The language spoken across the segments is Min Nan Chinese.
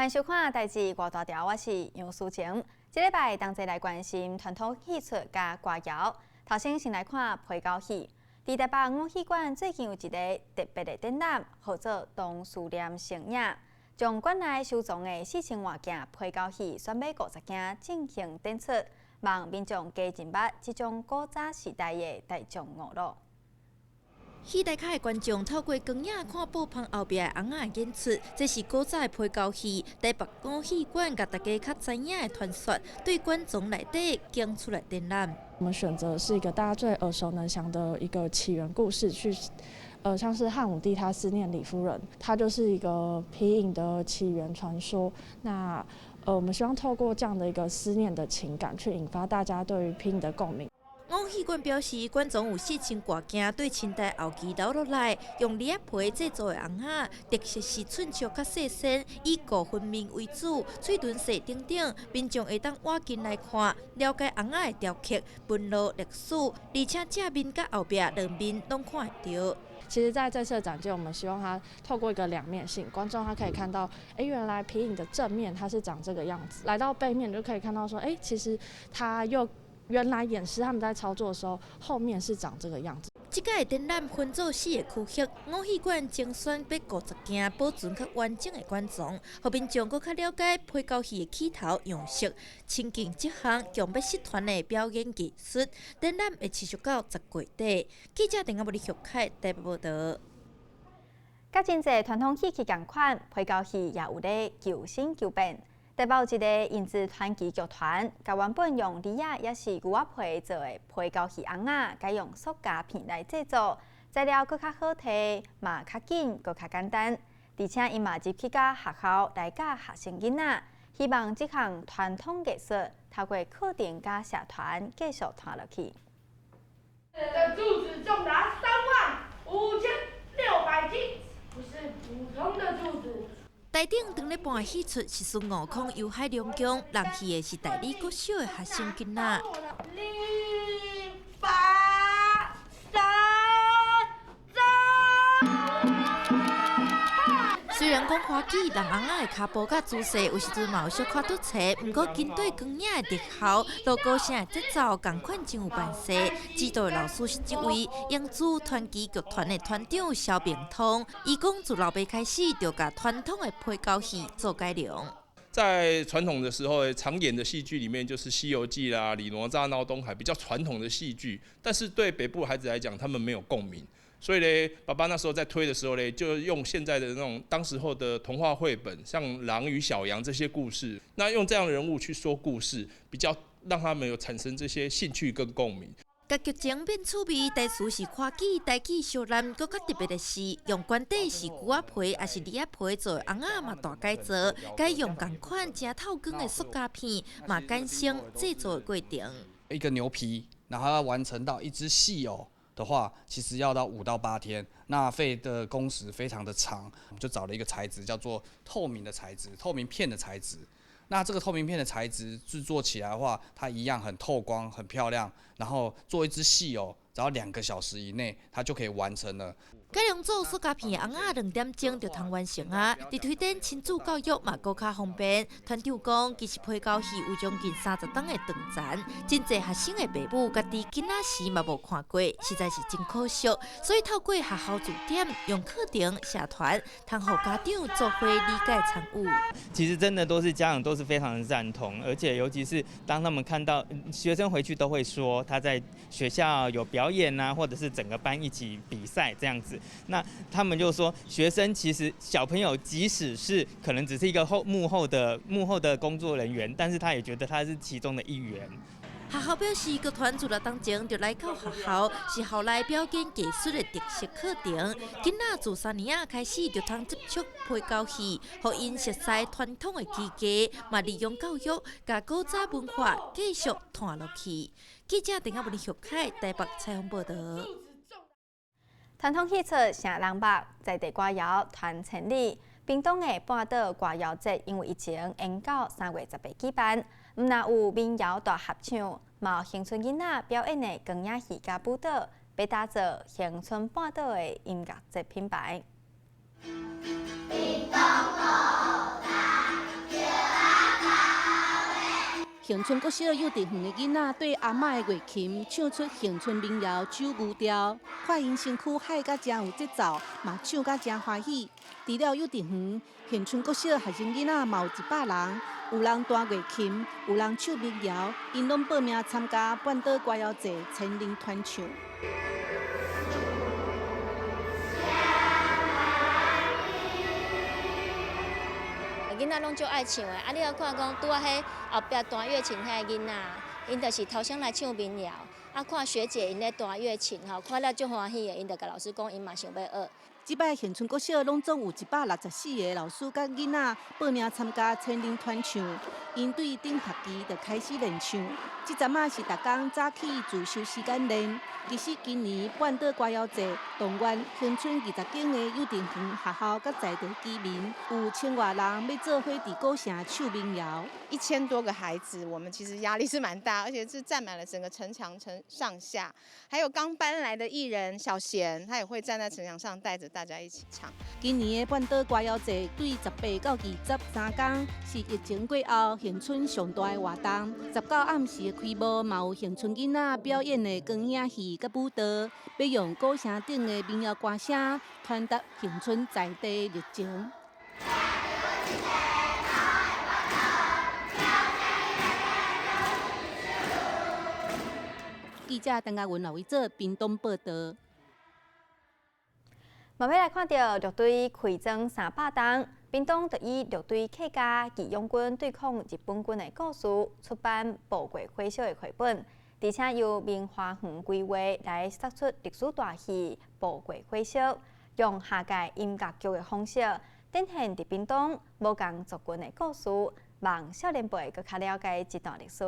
歡迎收看《代誌外大條》，我是楊淑晴。這禮拜同齊來關心傳統戲曲佮歌謠。頭先先來看皮膠戲。佇台北五戲館最近有一個特別的展覽，號做《當思念成影》，將館內收藏的4000外件皮膠戲選買50件進行展出，望民眾加認捌這種古早時代的大眾娛樂。戲台跤的觀眾透過光影看布棚後壁的尪仔演出，這是古早的皮膠戲。台北五戲館共大家較知影的傳說，對館藏內底揀出來展覽。我們選擇是一個大家最耳熟能詳的一個起源故事，去，像是漢武帝他思念李夫人，他就是一個皮影的起源傳說。那，我們希望透過這樣的一個思念的情感，去引發大家對於皮影的共鳴。五戲館表示，館藏有4000外件，對清代後期留落來，用梨仔皮製作的尪仔，特色是寸尺較細身，以顧分面為主，喙唇細等等，民眾會當倚近來看，了解尪仔的雕刻、紋路、歷史，而且正面佮後壁兩面攏看會著。其實，在這次的展件，我們希望它透過一個兩面性，觀眾他可以看到，欸，原來皮影的正面它是長這個樣子，來到背面就可以看到說，欸，其實它又原來演師他們在操作的時候，後面是長這個樣子。這屆展覽分做四個區域，五戲館精選欲50件保存較完整的館藏，予民眾閣較了解皮膠戲的起頭樣式，親近這項強欲失傳的表演藝術。展覽會持續到10月底。記者鄧阿伯的玉凱台北報導。佮真濟傳統戲曲仝款，皮膠戲也有咧求新求變。台北有一个英姿傳奇劇團，共原本用梨仔抑是牛仔皮做的皮膠戲尪仔，改用塑膠片來製作，材料閣較好提，嘛較緊，閣較簡單。而且𪜶嘛入去到學校來教學生囡仔，希望這項傳統藝術透過課程佮社團繼續傳落去。的柱子重達3萬5600斤，不是普通的柱子。台頂當咧搬戲出是孫悟空遊海龍宮，人戲的是大里國小的學生囡仔。八三三。雖然講滑稽，人尪仔的跤步佮姿勢有時陣嘛有小可拄掣，毋過針對光影的特效、鑼鼓聲的節奏，仝款真有關係。指導的老師是這位英姿傳奇劇團的團長蕭明通，伊講自老爸開始就共傳統的皮膠戲做改良。在傳統的時候，常演的戲劇裡面就是《西遊記》啦、李哪吒鬧東海，比較傳統的戲劇。但是對北部孩子來講，他們沒有共鳴。所以呢，爸爸那時候在推的時候呢，就用現在的那種當時候的童話繪本，像《狼與小羊》這些故事，那用這樣的人物去說故事，比較讓他們有產生這些興趣跟共鳴。共劇情變趣味，台詞是滑稽，台語相難。閣較特別的是，用館底是龜仔皮，抑是梨仔皮做的尪仔嘛大改造，改用仝款誠透光的塑膠片，嘛簡省製作的過程。一個牛皮，然後要完成到一隻戲偶的話，其實要到5到8天，那費的工時非常的長。我們就找了一個材質，叫做透明的材質，透明片的材質。那這個透明片的材質製作起來的話，它一樣很透光、很漂亮。然後做一隻戲偶，只要2個小時以內，它就可以完成了。改良做塑膠片的尪仔，2點鐘就通完成啊！佇推展親子教育嘛，閣較方便。團長講，其實皮膠戲有將近30冬的傳承，真濟學生的爸母家己囡仔時嘛無看過，實在是真可惜。所以透過學校駐點，用課程、社團，通予家長做伙理解參與。其實真的都是家長都是非常的贊同，而且尤其是當他們看到學生回去都會說他在學校有表演啊，或者是整個班一起比賽這樣子。那他們就說，學生其實小朋友即使是可能只是一個後幕後的幕後的工作人員，但是他也覺得他是其中的一員。學校表示，劇團自六冬前就來到學校，是校內表演藝術的特色課程。囡仔自3年仔開始就通接觸皮膠戲，予𪜶熟悉傳統的技藝，嘛利用教育，共古早文化繼續傳落去。記者鄧阿文玉凱台北採訪報導。傳統戲曲啥人捌，在地歌謠傳千里。屏東的半島歌謠節因為疫情延到3月10日舉辦，毋但有民謠大合唱，嘛有鄉村囡仔表演的光影戲佮舞蹈，欲打造恆春半島的音樂節品牌。屏東路大恒春國小幼稚園的囡仔對阿嬤的月琴唱出恆春民謠《九牛調》，看𪜶身軀海甲誠有節奏，嘛唱甲誠歡喜。除了幼稚園，恆春國小學生囡仔嘛有100人，有人彈月琴，有人唱民謠，𪜶攏報名參加半島歌謠祭千人團唱。囡仔攏足愛唱的，啊！你犹看講拄仔彼後壁彈月琴彼個囡仔，𪜶就是頭先來唱民謠，啊！看學姐𪜶咧彈月琴吼，看了足歡喜的，𪜶就共老師講，𪜶嘛想欲學。這擺恆春國小攏總有164個老師佮囡仔報名參加千人團唱，𪜶對頂學期就開始練唱。這陣仔是逐工早起自修時間練。其實今年半島歌謠祭動員恆春20間的幼稚園學校佮在地居民，有1000外人欲做伙佇古城唱民謠。 1000多個孩子，我們其實壓力是蠻大，而且是佔滿了整個城牆城上下。還有剛搬來的藝人小賢，他也會站在城牆上帶著大家一起唱。今年的半島歌謠祭對18到23天，是疫情過後恆春上大的活動。19暗時的開幕，嘛有恆春囡仔表演的光影戲佮舞蹈，欲用古城頂的民謠歌聲傳達恆春在地熱情。記者陳嘉文、劉偉哲屏東報導。嘛欲來看著陸隊開征300冬，屏東就以陸隊客家義勇軍對抗日本軍的故事出版《報國火燒》的繪本，而且由明華園規劃來說出歷史大戲《報國火燒》，用下屆音樂劇的方式展現佇屏東無仝族群的故事，望少年輩閣較了解這段歷史。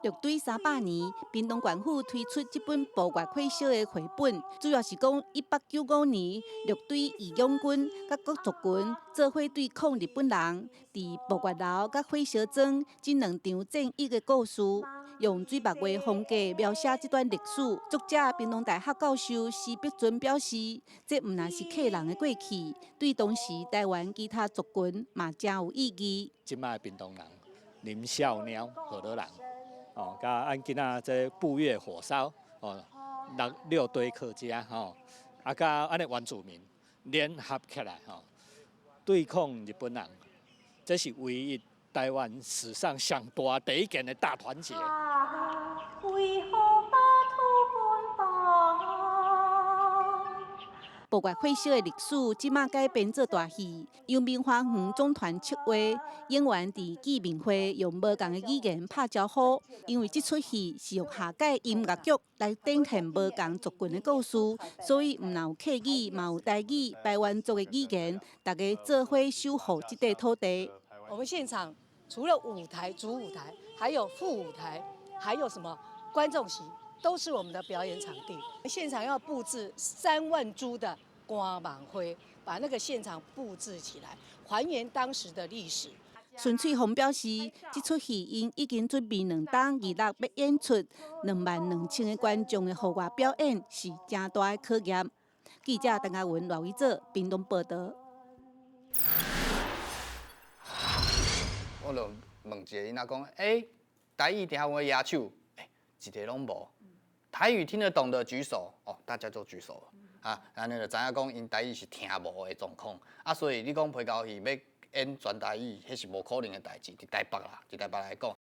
陸隊300年，屏東縣府推出這本《報國火燒》的繪本，主要是講1895年陸隊義勇軍佮各族群做伙對抗日本人，佇報國樓佮火燒莊這兩場戰役的故事，用水墨畫風格描寫這段歷史。作者屏東大學教授施碧尊表示，這毋但是客人的過去，對當時台灣其他族群嘛誠有意義。這擺屏東人林少貓河洛人。哦，佮按今仔這布月火燒，哦，六堆客家吼，啊，佮按呢原住民聯合起來吼，對抗日本人，這是唯一台灣史上上大第一件的大團結。報國火燒的歷史，這馬改編做大戲，由明華園總團策劃，演員佇見面會用無仝的語言拍招呼。因為這齣戲是用下屆音樂劇來展現無仝族群的故事，所以毋但有客語，嘛有台語、排灣族的語言，大家做伙守護這塊土地。我們現場除了舞台、主舞台，還有副舞台，還有什麼觀眾席？都是我們的表演場地，現場要布置3萬株的瓜芒花，把那個現場布置起來，還原當時的歷史。孫翠紅表示，這齣戲𪜶已經準備2冬26欲演出，22000個觀眾的戶外表演是誠大的考驗。記者陳嘉文、賴偉哲屏東報導。我就問一個囡仔講，欸，台語聽有的舉手，欸，一個攏無。台語聽得懂的舉手，哦，大家都舉手了啊，按呢就知影講𪜶台語是聽無的狀況，啊，所以你講皮膠戲欲演全台語，彼是無可能的代誌，佇台北啦，佇台北來講。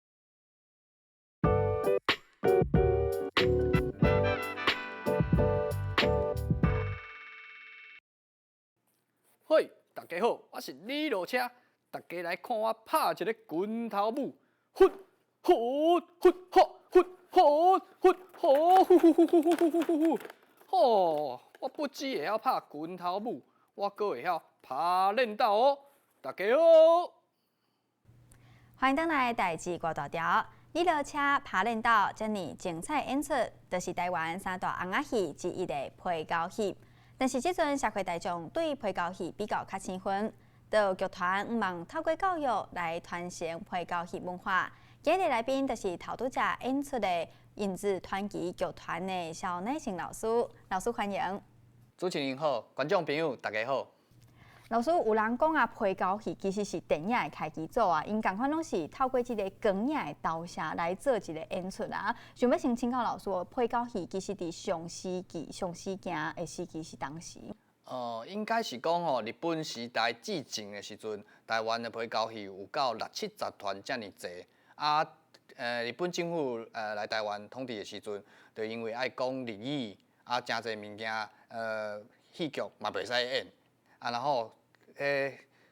嘿，大家好，我是李老車，大家來看我拍一個拳頭舞，呼呼呼呼呼呼呼呼呼呼呼呼呼呼呼，吼！我不只會曉拍拳頭舞，我閣會曉拍練刀哦。大家好，歡迎轉來代誌掛大條，李老車拍練刀，這爾精彩演出，就是台灣三大紅仔戲之一的皮膠戲。但是這陣社會大眾對皮膠戲比較較親近，就劇團向望透過教育來傳承皮膠戲文化。今日來賓就是頭拄才演出的影子傳奇劇團的蕭乃成老師，老師歡迎。主持人好，觀眾朋友大家好。老師有人講啊，皮膠戲其實是電影的開基祖啊，𪜶仝款攏是透過這个光影的投射來做一個演出啊。想欲先請教老師，皮膠戲其實佇上時期、上時行的時期是當時？應該是講吼，日本時代之前的時陣，台灣的皮膠戲有到六七十團遮爾濟。啊，日本政府來台灣統治的時陣，就因為愛講日語，啊，誠濟物件，戲劇嘛袂使演，啊，然後彼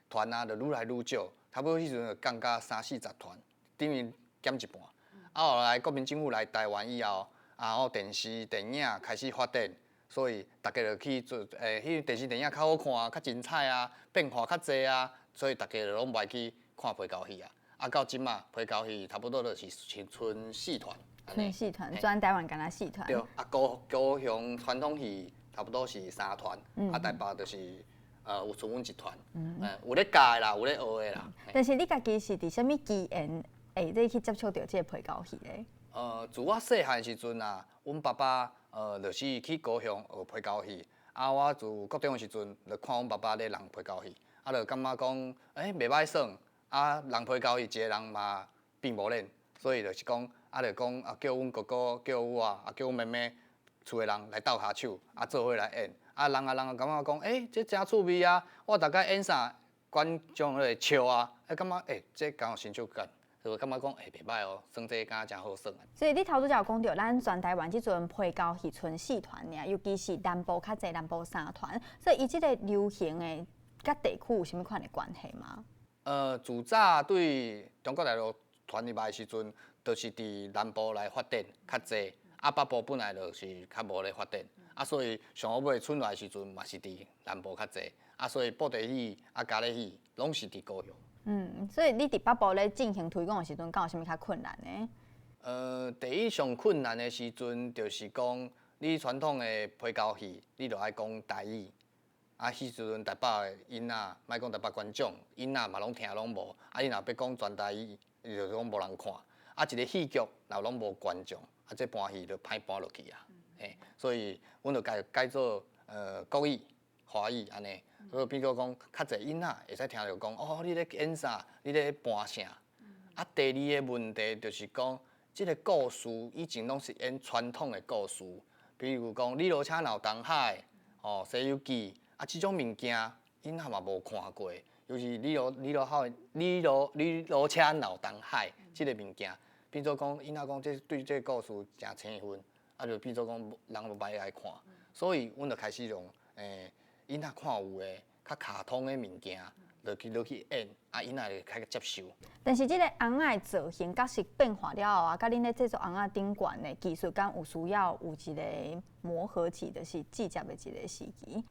團啊，就愈來愈少，差不多彼陣就降到三四十團，等於減一半。啊，後來國民政府來台灣以後，啊，然後電視、電影開始發展，所以逐家就去做，彼電視、電影較好看，較精彩啊，變化較濟啊，所以逐家就攏無愛去看皮膠戲啊。啊，到這馬皮膠戲差不多就是賰四團。賰四團，全台灣干焦四團。對，啊，高雄傳統戲差不多是三團，啊，台北就是。有賰阮一團，有咧教的啦，有咧學的啦。但是你家己是佇啥物機緣會咧去接觸著這个皮膠戲咧？自我細漢時陣啊，阮爸爸就是去高雄學皮膠戲，啊，我自國中的時陣就看阮爸爸咧弄皮膠戲，啊，就感覺講，欸，袂歹耍，啊，弄皮膠戲一个人嘛變無練，所以就是講，啊，就講啊，叫阮哥哥，叫我，啊，叫阮妹妹，厝的人來鬥跤手，啊，做伙來演。啊，人啊人啊感覺講，欸，這誠趣味啊！我逐擺演啥，觀眾咧會笑啊，欸，感覺欸，這敢有成就感，就感覺講，欸，袂䆀哦，耍這敢若誠好耍。所以你頭拄才有講著，咱全台灣這陣皮膠戲賰四團爾，尤其是南部較濟，南部三團，所以伊這个流行的佮地區有啥物款的關係嗎？自早對中國大陸傳入來的時陣，就是佇南部來發展較濟，啊，北部本來就是較無咧發展。啊，所以上後尾出來時陣嘛是佇南部較濟，啊，所以布袋戲、啊，歌仔戲攏是佇高雄。嗯，所以你佇北部咧進行推廣的時陣，敢有啥物較困難的？第一上困難的時陣，就是講你傳統的皮膠戲，你著愛講台語，啊，彼時陣台北的囡仔，莫講台北觀眾，囡仔嘛攏聽攏無，啊，你若欲講全台語，伊就講無人看，啊，一个戲劇若攏無觀眾，啊，這盤戲就歹搬落去啊。嘿，所以阮就改改做國語、華語按呢，所以變做講較濟囡仔會使聽著講，哦，你咧演啥？你咧搬啥？啊，第二个問題就是講，這个故事以前攏是演傳統的故事，比如講《李羅車鬧東海》哦，《西遊記》啊，這種物件囡仔嘛無看過，尤其李羅李羅海李羅李羅車鬧東海這个物件，變做講囡仔講這對這个故事誠生分。啊，就變做講人無愛來看，所以阮就開始用囡仔看有的較卡通的物件落去演，啊，囡仔會較接受。但是這个尪仔的造型角色變化了後啊，佮恁咧製作尪仔頂懸的技術，敢有需要有一个磨合期，就是制作的一个時期？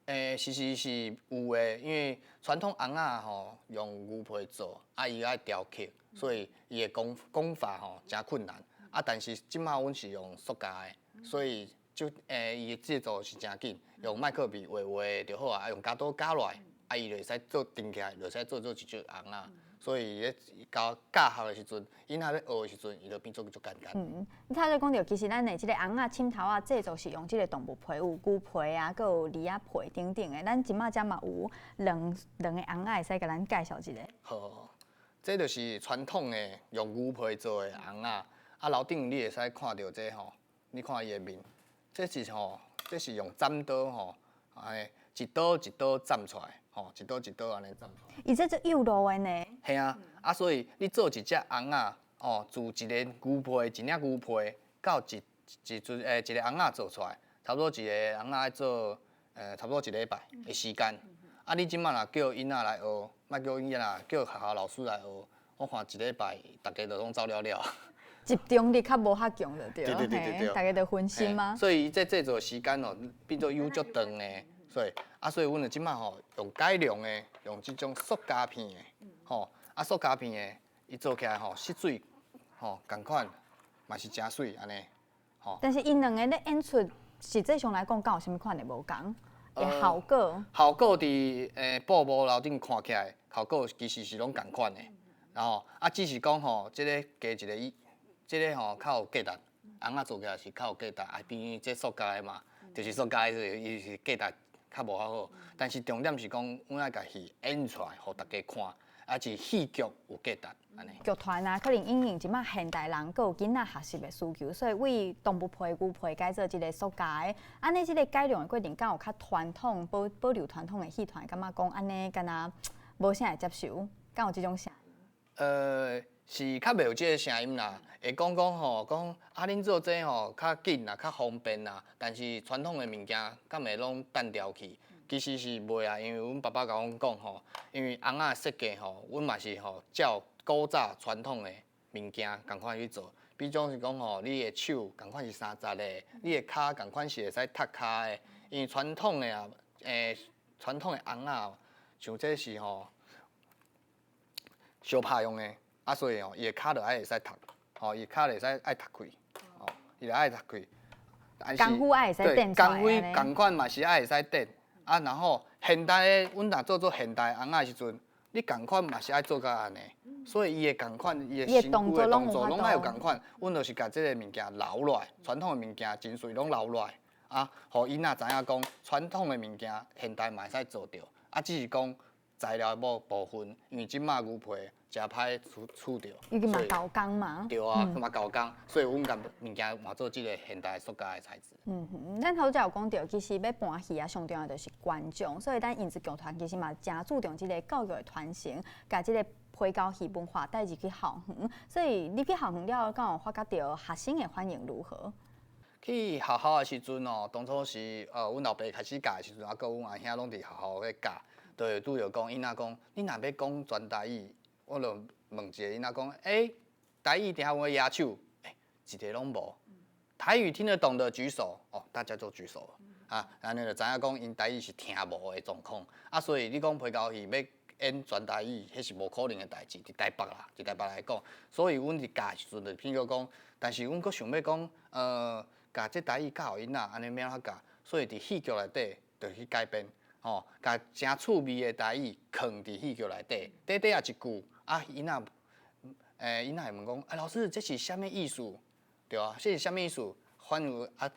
其實是有的，因為傳統尪仔吼用牛皮做，啊，伊愛雕刻，所以伊的工法吼誠困難。啊，但是這馬阮是用塑膠的，所以就伊的製作是誠緊，用麥克筆畫畫就好啊，用鉸刀鉸落來，啊，伊就會使做定起來，就會使做做一隻尪仔。所以咧教教學的時陣，囡仔咧學的時陣，伊就變做足簡單。嗯，你頭先講著，其實咱的這个尪仔枕頭仔製作是用這个動物皮，有牛皮啊，閣有狸仔皮等等的。咱這馬遮嘛有兩個尪仔，會使共咱介紹一下。好，這就是傳統的用牛皮做的尪仔。啊，樓頂你會使看著這吼，你看伊的面，這是吼，這是用斬刀吼，按呢一刀一刀斬出來，吼，一刀一刀按呢斬出來。伊這做幼路的呢？嘿啊，啊，所以你做一隻尪仔，哦，自一个牛皮，一領牛皮，到一一陣一个尪仔做出來，差不多一个尪仔愛做差不多一禮拜的時間。啊，你這馬若叫囡仔來學，莫叫囡仔，叫學校老師來學，我看一禮拜逐家就攏走了了。集中力較無遐強就對，對對對對對，大家就分心嗎？所以伊這製作時間哦，變做有足長的，所以啊，所以阮就這馬吼用改良的，用這種塑膠片的，吼啊塑膠片的，伊做起來吼色水吼仝款，嘛是誠媠按呢，吼。但是𪜶兩个咧演出，實際上來講，敢有啥物款的無仝？的效果？效果佇布幕樓頂看起來，效果其實是攏仝款的，然後啊，只是講吼，這个加一個伊。這个吼較有價值，尪仔做起來是較有價值，啊，畢竟這塑膠的嘛，就是塑膠的，伊是價值較無遐好。但是重點是講，阮愛共戲演出來，予大家看，啊是戲劇有價值按呢。劇團啊，可能因應這馬現代人閣有囡仔學習的需求，所以為動物皮、牛皮改做這个塑膠的。按呢，這个改良的過程，敢有較傳統保保留傳統的戲團，感覺講按呢，敢若無啥會接受，敢有這種聲音？是較袂有這个聲音啦，會講講吼，講啊，恁做這吼較緊啦，較方便啦，但是傳統的物件敢會攏淡掉去？其實是袂啊，因為阮爸爸共阮講吼，因為尪仔設計吼，阮嘛是吼照古早傳統的物件仝款去做。比如講是講吼，你的手仝款是三節的，你的跤仝款是會使踢跤的。因為傳統的啊，傳統的尪仔，像這是吼相拍用的，啊，所以吼，伊的跤就愛會使踢，吼，伊跤會使愛踢開，吼，伊就愛踢開。功夫愛會使練出來。功夫仝款嘛是愛會使練。啊，然後現代的，阮若做做現代尪仔的時陣，你仝款嘛是愛做甲按呢，所以伊的仝款，伊的身軀的動作攏愛有仝款。阮就是共這个物件留落來，傳統的物件精髓攏留落來，啊，予囡仔知影講傳統的物件現代嘛會使做著，啊，只是講材料的部分，因為這馬牛皮誠歹取著，伊嘛猴工嘛，對啊，嘛猴工，所以阮共物件換做這个現代塑膠的材質。嗯哼，咱頭拄有講著，其實欲搬戲啊，上重要就是觀眾，所以咱影子劇團其實嘛誠注重這个教育的傳承，共這个皮膠戲文化帶入去校園。所以你去校園了，敢有發覺著學生的反應如何？去學校的時陣哦，當初是阮老爸開始教的時陣，啊，閣阮阿兄攏佇學校咧教，就會拄著講，囡仔講，你若欲講全台語，我就問一个囡仔講，欸，台語聽有無舉手？欸，一个攏無。台語聽得懂的舉手，哦，大家都舉手了，啊，按呢就知影講𪜶台語是聽無的狀況，啊，所以你講皮膠戲欲演全台語，彼是無可能的代誌，佇台北啦，佇台北來講，所以阮佇教的時陣就變做講，但是阮閣想欲講，共這台語教予囡仔，按呢欲按怎教？所以佇戲劇內底就去改編，吼，共誠趣味的台語囥佇戲劇內底，短短仔一句，啊，囡仔，囡仔會問講，啊，老師，這是啥物意思？對啊，這是啥物意思？反而啊，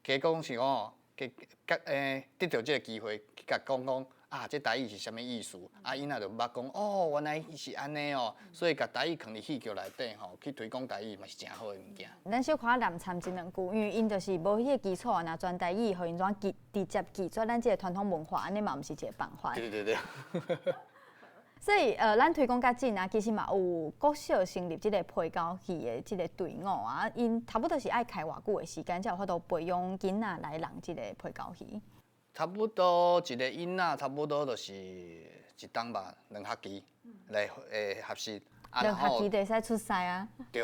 加講是講，加甲得著這个機會去共講講，啊，這台語是啥物意思？啊，囡仔就捌講，哦，原來是按呢哦，所以共台語囥佇戲劇內底吼，去推廣台語嘛是誠好的物件。咱小可南參這兩句，因為𪜶就是無彼个基礎啊，若全台語，予𪜶怎直直接拒絕咱這个傳統文化，按呢嘛毋是一个辦法。對對對。所以，咱推廣較緊啊，其實嘛有國小成立這个皮膠戲的這个隊伍啊，𪜶差不多是愛開偌久的時間，才有法度培養囡仔來弄這个皮膠戲？差不多一个囡仔，差不多就是一冬吧，兩學期來學習。兩學期就會使出賽啊？對，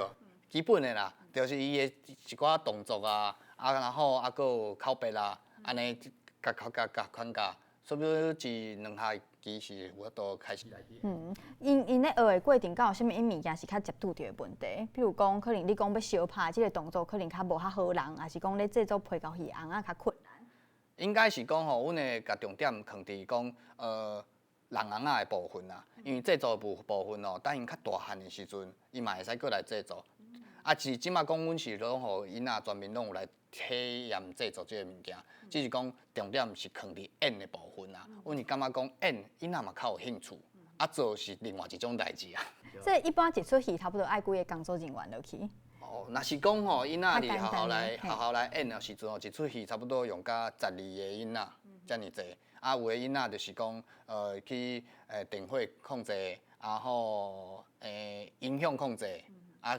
基本的啦，就是伊的一寡動作啊，啊，然後啊，閣有口白啦，按呢，共共共共款教，差不多一兩學期是有法度開始來去。嗯，𪜶𪜶咧學的過程，敢有啥物物件是較接觸著的問題？比如講，可能你講欲相拍這个動作，可能較無較好人，抑是講咧製作皮膠戲尪仔較困難？應該是講吼，阮會共重點囥佇講，弄尪仔的部分啦。因為製作部部分哦，等𪜶較大漢的時陣，伊嘛會使閣來製作。啊，是這馬講，阮是攏予囡仔全面攏有來體驗製作這个物件，只是講重點是囥佇演的部分啦。阮是感覺講演，囡仔嘛較有興趣，啊做是另外一種代誌啊。所以一般一齣戲差不多愛幾个工作人員落去？哦，若是講吼，囡仔佇學校來學校來演的時陣吼，一齣戲差不多用到十二個囡仔，遮爾濟。啊，有的囡仔就是講，去電火控制，然後音響控制，啊，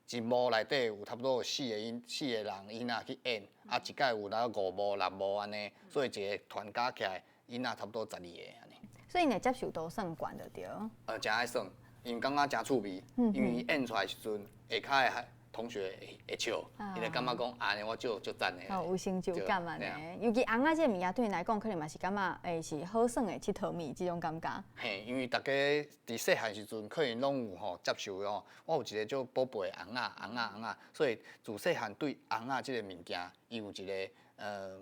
一幕內底有差不多有四個人囡仔去演，啊，一擺有若五幕六幕按呢，所以一个團加起來，囡仔差不多十二个按呢。所以𪜶接受度算懸就對。誠愛耍，因為感覺誠趣味，因為演出來時陣，下跤的同學會笑，伊就感覺講按呢我足足讚的。哦，有成就感按呢。尤其尪仔這个物件對𪜶來講，可能嘛是感覺是好耍的𨑨迌物這種感覺。嘿，因為大家佇細漢時陣，可能攏有吼接受吼。我有一个足寶貝的尪仔，尪仔，尪仔，所以自細漢對尪仔這个物件，伊有一个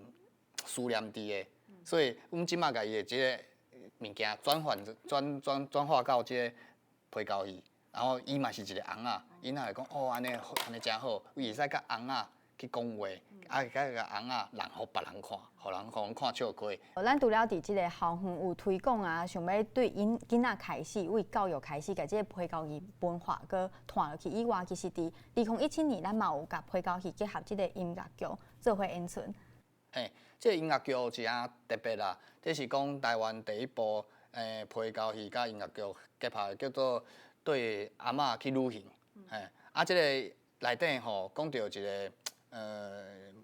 思念佇的。所以阮這馬共伊的這个物件轉換轉轉轉化到這个皮膠戲。然後伊嘛是一个尪仔，𪜶仔會講哦，按呢按呢誠好，伊會使佮尪仔去講話，啊，共個尪仔弄予別人看，予人予人看笑話。咱除了佇這个校園有推廣啊，想欲對𪜶囡仔開始，為教育開始，共這个皮膠戲文化閣傳落去以外，其實佇2017年，咱嘛有共皮膠戲結合這个音樂劇做伙演出。嘿，這个音樂劇真特別啦！這是講台灣第一部皮膠戲佮音樂劇結合，叫做綴阿嬤去旅行。嘿，啊，這個內底吼講著一个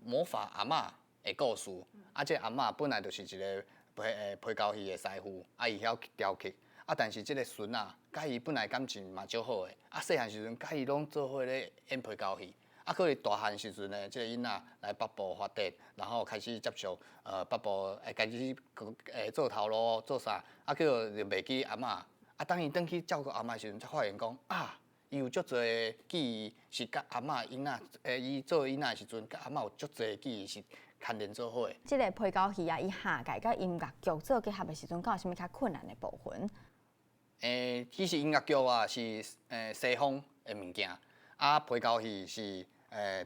魔法阿嬤的故事。啊，這個阿嬤本來就是一个皮膠戲的師傅，啊，伊曉雕刻。啊，但是這个孫仔佮伊本來感情嘛足好的，啊，細漢時陣佮伊攏做伙咧演皮膠戲。啊，閣佇大漢時陣呢，這个囡仔來北部發展，然後開始接觸北部，會開始做頭路做啥，啊，叫就袂記阿嬤。啊，當伊轉去照顧阿嬤時陣，才發現講啊，伊有足濟記憶是佮阿嬤囡仔，伊做囡仔時陣，佮阿嬤有足濟記憶是牽連做伙。這个皮膠戲啊，伊下屆佮音樂劇做結合的時陣，敢有啥物較困難的部分？其實音樂劇啊是西方的物件，啊皮膠戲是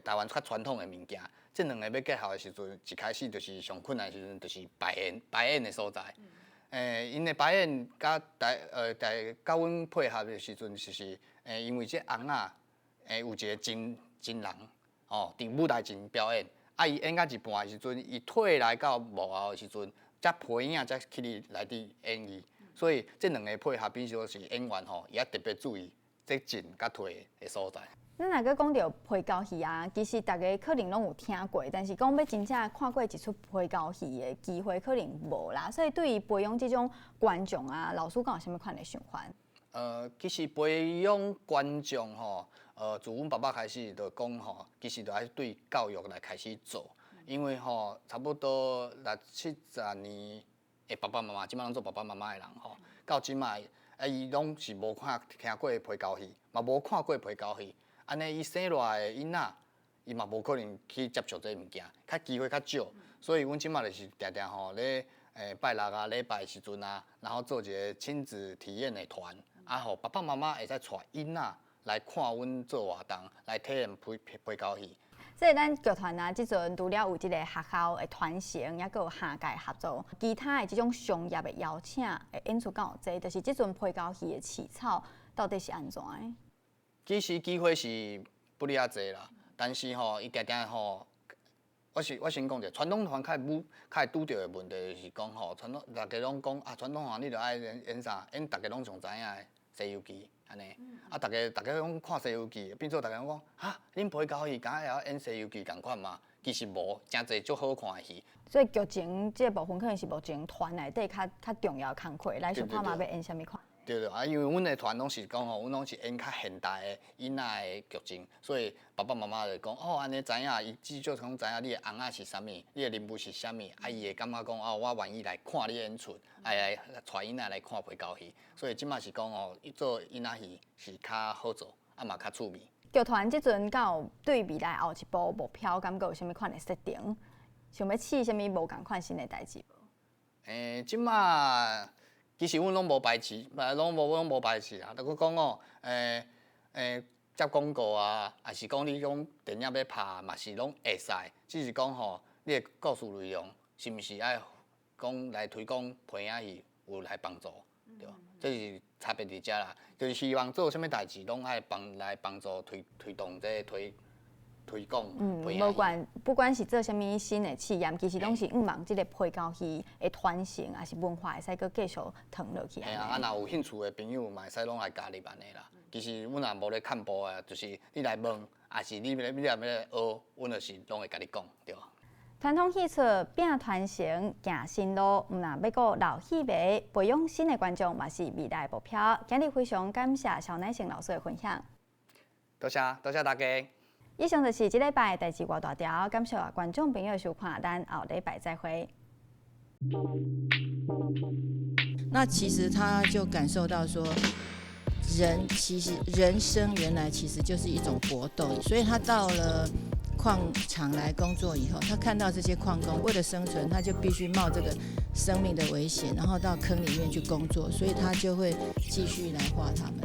台灣較傳統的物件。這兩个欲結合的時陣，一開始就是上困難的時陣，就是排演的所在。𪜶的排演佮台台佮阮配合的時陣，就是因為這尪仔有一个真真人哦，佇舞台前表演，啊伊演到一半的時陣，伊退來到幕後的時陣，才皮影才去內底演伊。所以這兩个配合，變做是演員吼，伊愛特別注意這進佮退的所在。咱若閣講著皮膠戲啊，其實大家可能攏有聽過，但是講欲真正看過一齣皮膠戲的機會可能無啦。所以對於培養這種觀眾啊，老師敢有啥物款的想法？其實培養觀眾吼，自阮爸爸開始就講吼，其實就愛對教育來開始做，因為吼，差不多六七十年的爸爸媽媽，這擺攏做爸爸媽媽的人吼，到這擺，啊，伊攏是無看聽過皮膠戲，嘛無看過皮膠戲。按呢，伊生落來的囡仔，伊嘛無可能去接觸這个物件，較機會較少。所以，阮這擺就是定定吼咧，拜六啊、禮拜時陣啊，然後做一个親子體驗的團，啊，予爸爸媽媽會使帶囡仔來看阮做活動，來體驗皮膠戲。所以咱劇團啊，這陣除了有這个學校的傳承，猶閣有下屆合作，其他的這種商業的邀請的演出敢有濟？就是這陣皮膠戲的市場到底是按怎的？其實機會是不哩遐濟啦，但是吼，伊定定吼，我先講者，傳統團較會較會拄著的問題就是講吼，傳統大家攏講啊，傳統團你著愛演演啥？演大家攏上知影的《西遊記》按呢，啊，大家攏看《西遊記》，變做大家攏講哈，恁皮膠戲敢會曉演《西遊記》仝款嗎？其實無，誠濟足好看的戲。所以劇情這個部分可能是目前團內底較較重要的工課，來想看覓欲演啥物款。對對啊，因為阮的團攏是講吼，阮攏是演較現代的囡仔的劇情，所以爸爸媽媽就講哦，按呢知影，伊至少講知影你的尪仔是啥物，你的人物是啥物，啊，伊會感覺講哦，我願意來看你演出，愛來帶囡仔來看皮膠戲，所以這擺是講吼，做囡仔戲是較好做，啊嘛較趣味。劇團這陣敢有對未來後一步目標，感覺有啥物款的設定？想欲試啥物無仝款新的代誌無？這擺。其實阮攏無排斥，攏無排斥啊。就閣講哦，接廣告啊，抑是講你講電影欲拍，嘛是攏會使。只是講吼，你的故事內容是毋是愛講來推廣皮影戲有來幫助，對無？這是差別佇遮啦。就是希望做啥物代誌，攏愛幫來幫助推動這推廣。無管不管是做啥物新的試驗，其實攏是向望這个皮膠戲的傳承，抑是文化會使閣繼續傳落去。嘿啊，啊，若有興趣的朋友嘛會使攏來加入按呢啦。其實阮也無咧牽步的，就是你來問，抑是你若欲來學，阮就是攏會共你講，對。傳統戲曲拼傳承行新路，毋但欲顧老戲迷，培養新的觀眾，嘛是未來的目標。今日非常感謝蕭乃盛老師的分享。多謝多謝大家。以上就是這禮拜代誌外大條，感謝觀眾朋友的收看，咱後禮拜再會。那其實他就感受到說，人其實人生原來其實就是一種搏鬥，所以他到了礦場來工作以後，他看到這些礦工為了生存，他就必須冒這個生命的危險，然後到坑裡面去工作，所以他就會繼續來畫他們。